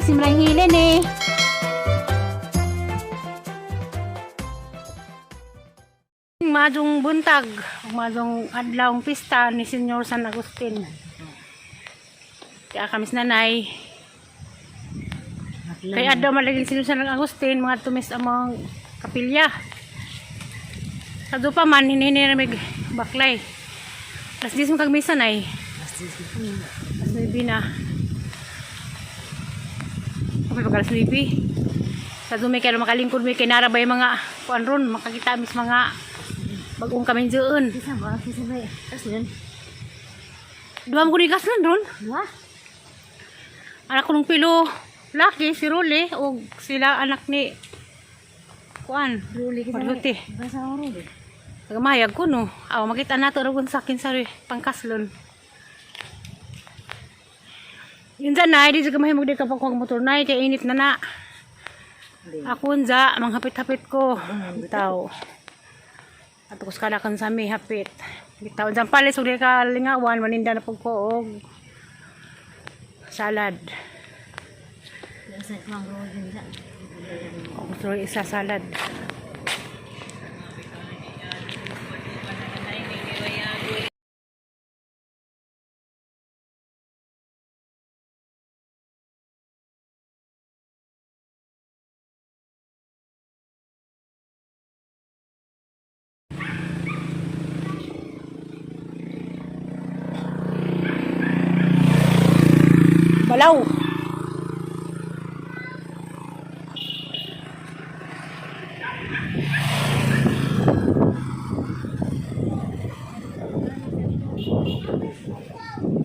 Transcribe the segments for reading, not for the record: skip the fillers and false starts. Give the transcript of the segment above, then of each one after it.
Simrang hilin eh. Majong buntag, majong adlaw pista ni Senyor San Agustin. Kaya kami sa nanay. Kay adlaw malaging Senyor San Agustin, mga tumis among kapilya. Sa pa man, hinihini na may baklay. Alas 10 mo kag misa, nay. Alas 9 na. Okay, pag alas 9. Sa dumi kayo makalingkod may kinara ba yung mga kuan ron, makakita mis mga bagong kami dyan. Kisa ba? Kisa ba? Kaslan? Duha mo ko ni gaslan ron. Dua? Anak ko nung pilo, laki si Ruli o sila anak ni kuan. Ruli kisa ba? Maluti. Basa ang ruli. Nagamayag ko no. Aw makita nato ra sa akin sa pangkaslon. Yun dyan na, di ka mahimog di ka pag motor na, kay init na na. Ako unja, manghapit-hapit ko. Bitaw. At ko sa kalakan sa mi hapit. Bitaw dyan palis ug di ka lingawan maninda na pug ko og salad. Basa ang ruli nila. Og gusto isa salad. Balaw.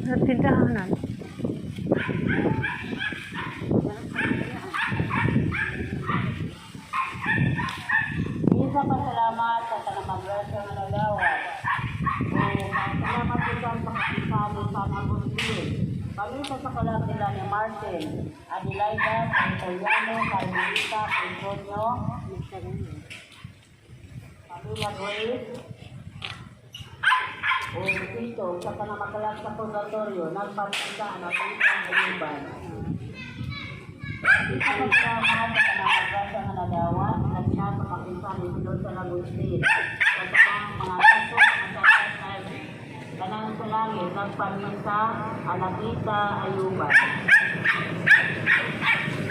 Sa tindahanan. Isa pasalamat sa tanang nga nagawat. O salamat po sa pagkakasali sa Agustin. Pamisa sa kalag nila ni Martin, Adelaida, Santoliano, Carmelita, Antonio, Pamilya Grace, o Tito, sa kanang makalag sa purgatorio, nagpamisa ang ating uliban. Isa pasalamat sa kanang magrasya nga nagawat, at siya sa kapisan ni Sidon San Agustin. Sa tanang mga kaso, mga sakat na kanang sa langit, nagpamisa, Anakita, Ayuba.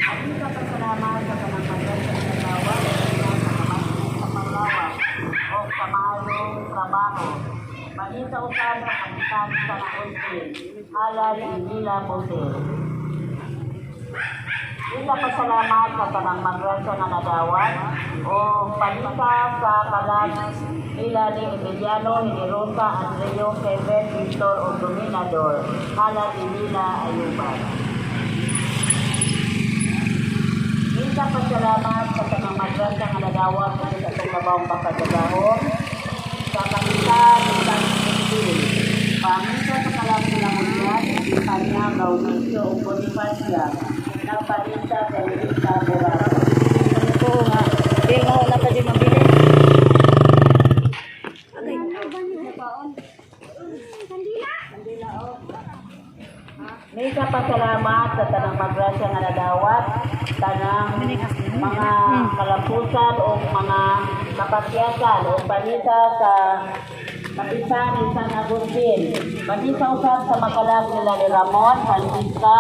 At isa pasalamat sa kanang magrasya nga nagawat, at siya sa kapisan sa parlawat, o sa maayong trabaho. Balita usab sa kapitan San Agustin, halal Mila Jose. Isa pasalamat sa tanang magrasya nga nadawat o palita sa kalag nila ni Emiliano, Generosa, Andreo, Kevin, Victor o Dominador, halal Emila Ayuba. Isa pasalamat sa tanang magrasya nga nadawat sa atong labawng bakadagahon sa kamisa ng San Agustin. Pamisa sa kalag nila Julian, Kanya, Gaudencio o Bonifacia, nagpalita sa Elisa Boraro. Ko nga. Di mo na pa di mabili. Misa pasalamat sa tanang magrasya nga nadawat, tanang mga kalampusan o mga kapatyakan o panita sa kapitan ni San Agustin. Panita usab sa makalag nila ni Ramon, Francisca,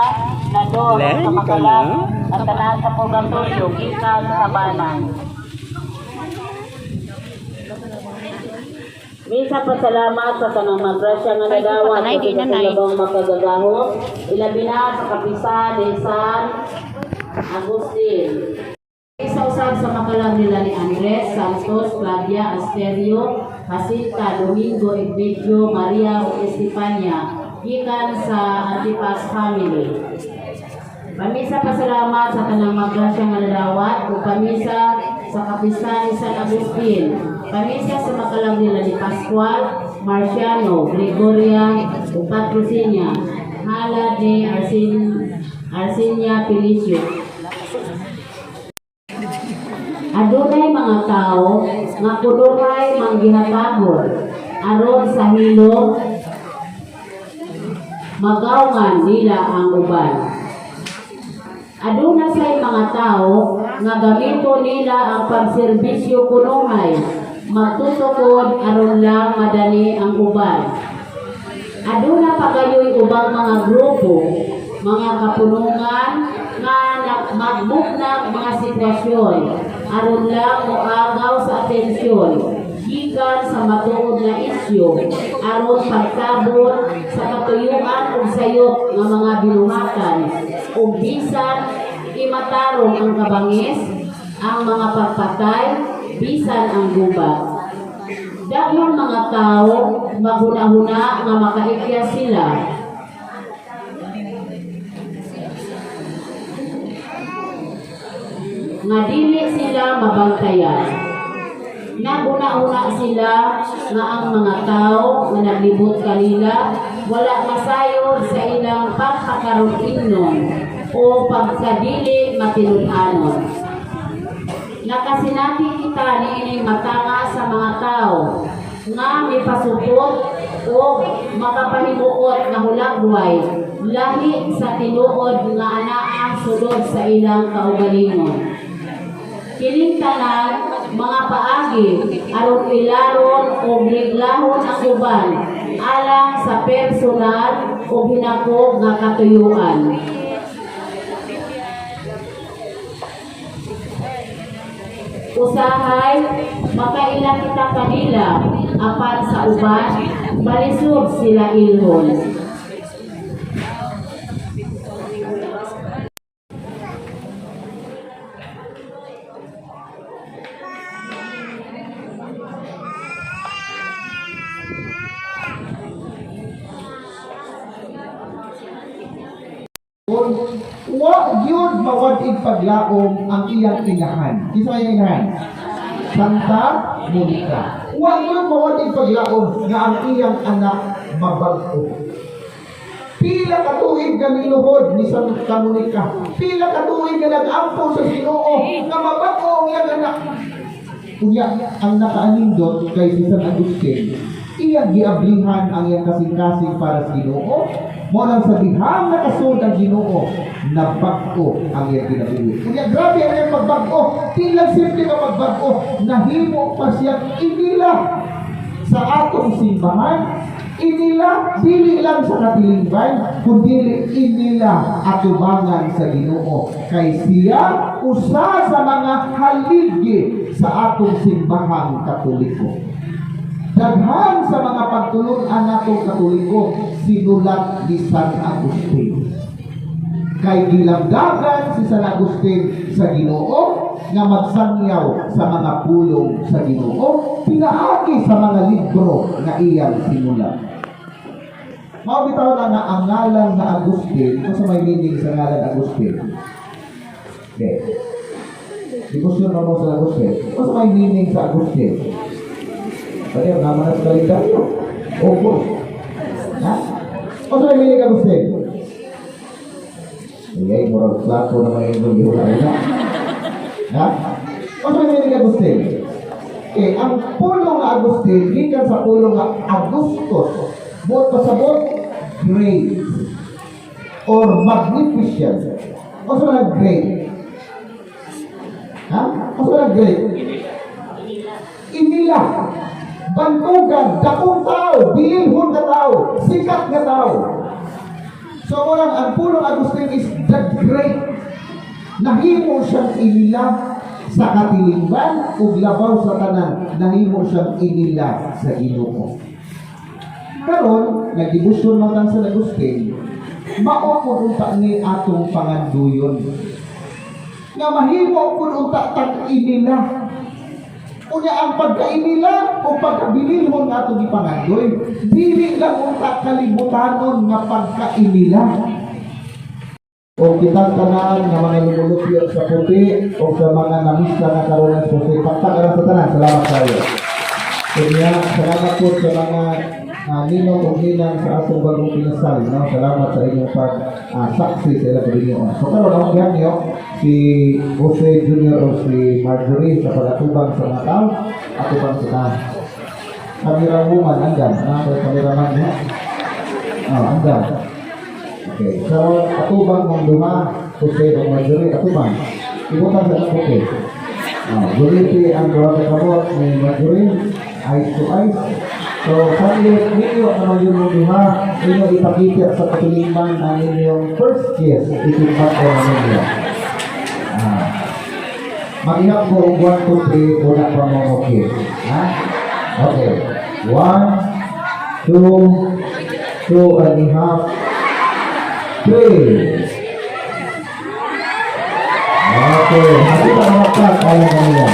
Nador, o sa makalag at tanan sa purgatorio, gikan sa banan. Misa pasalamat sa tanang magrasya nga nadawat Ay, sa di na, nay. labang makagagahom, ilabi na sa kapisan ni San Agustin. Isa usab sa makalang nila ni Andres, Santos, Flavia, Asterio, Jacinta, Domingo, Ignacio, Maria ug Estefania, gikan sa Antipas family. Pamisa pasalamat sa tanang magrasya nga nadawat ug pamisa sa kapisan ni San Agustin. Pamisa sa makalang nila ni Pascual, Marciano, Gregoria ug Patrocinia. Hala ni Arsenia Felicio. Adunay mga tao nga kunuhay manggihatagon aron sa hilo magawangan nila ang uban. Aduna say mga tao nga gamito nila ang pagserbisyo kunuhay, magtutukod aron lang madani ang uban. Aduna pa gayoy ubang mga grupo, mga kapunungan nga magbuknag mga sitwasyon aron lang moagaw sa atensyon gikan sa matuod nga isyu aron pagtabon sa katuyuan ug sayop nga mga binuhatan ug bisan imatarong ang kabangis, ang mga pagpatay, bisan ang gubat. Daghang mga tao maghuna-huna nga makaikya sila. Nga dili sila mabantayan. Naghuna-huna sila nga ang mga tao nga naglibot kanila wala masayod sa ilang pagpakaroon o pagkadili matinud-anon. Nakasinati kita niining matanga sa mga tao nga mipasupot o makapahimuot nga hulagway lahi sa tinuod nga anaa sulod sa ilang kaugalingon. Kining tanan mga paagi aron ilaron o reglahon ang uban alang sa personal o hinakog nga katuyuan. Usahay makaila kita kanila, apan sa uban balisod sila ilhon. Wa gyud mawad-ig paglaom ang iyang inahan. Kinsa may inahan? Santa Monica. Wa gyud mawad-ig paglaom nga ang iyang anak mabag-o. Pila ka tuig nga niluhod ni Santa Monica. Pila ka tuig nga nag-ampo sa Ginoo nga mabag-o ang iyang anak. Unya, ang nakaanindot kay si San Agustin, iyang giablihan ang iyang kasing-kasing para sa Ginoo. Mao nang sa dihang nakasud ang Ginoo, nabag-o ang iyang kinabuhi. Unya, grabe ang iyang pagbag-o. Di lang simple nga pagbag-o, nahimo pa siyang inila sa atong simbahan, inila dili lang sa katilingban, kundi inila atubangan sa Ginoo. Kay siya usa sa mga haligi sa atong simbahang Katoliko. Daghan sa mga pagtulun-an natong Katoliko sinulat ni San Agustin. Kay gilamdagan si San Agustin sa Ginoo nga magsangyaw sa mga pulong sa Ginoo pinaagi sa mga libro nga iyang sinulat. Mao bitaw na nga ang ngalan nga Agustin, kung sa may meaning sa ngalan Agustin. Okay. Debosyon na mo sa Agustin. Kung sa may meaning sa Agustin. Pwede, naman na sa kalendaryo. Opo. Ha? Kung sa may meaning Agustin? Ay, murag plato na may inyong gihula. Ha? Kung sa may meaning Agustin? Okay, ang pulong nga Agustin, gikan sa pulong nga Augustus, buot pasabot, great or magnificent. Unsa man ang great? Ha? Unsa man ang great? Inila, bantugan, dakong tao, bililhon nga tao, sikat nga tao. So mo lang, ang pulong Agustin is the great. Nahimo siyang inila sa katilingban ug labaw sa tanan, nahimo siyang inila sa Ginoo. Karon, nagdebosyon man tang San Agustin, mao pud unta ni atong panganduyon. Nga mahimo pud unta tag inila. Unya ang pagkainila o pagkabililhon nga atong gipangandoy, dili lang unta kalibutanon nga pagkainila. O kitang tanan nga mga lumulupyo sa puti o sa mga namista nga karon sa puti, paktak sa tanan, salamat kayo. Kanya, salamat po sa mga ninong o ninang sa atong bagong pinasal. No? Salamat sa inyong pag saksi sa ilang pagiging. So karon ako diyan niyo si Jose Jr. o si Marjorie sa pag-atubang sa mga tao, atubang sa tao. Camera woman, andyan. Cameraman niya. Oh, andyan. Okay. So, atubang ng duha, Jose o Marjorie, atubang. Ibutang sa okay. Oh, guliti ang duha ka kamot ni Marjorie, eyes to eyes. So, sabi ninyo naman yung mga duha, inyo ipakita sa katilingban ang inyong first kiss, itimbang ko ninyo. Ah. Mag-ihap ko og 1, 2, 3, una pa mo mo kiss. Ha? Okay. 1, 2, 2.5, 3. Okay. Hati pa mga ka, kaya kanila.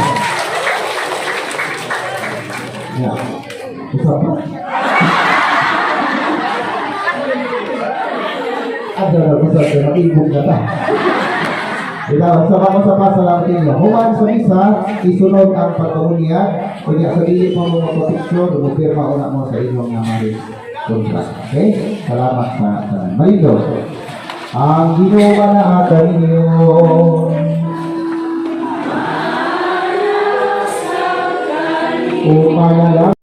Ya. Isa pa. Ada na, isa pa. Naibog na ta. Ikaw, sa pa sa pa, salamat ninyo. Human sa misa, isunod ang pagkamunyag. Kunya sa dili pa mo magpa-picture, mo una mo sa inyong nga marriage contract. Okay? Salamat sa tanan. Malindo. Ang Ginoo na ninyo. Umanala.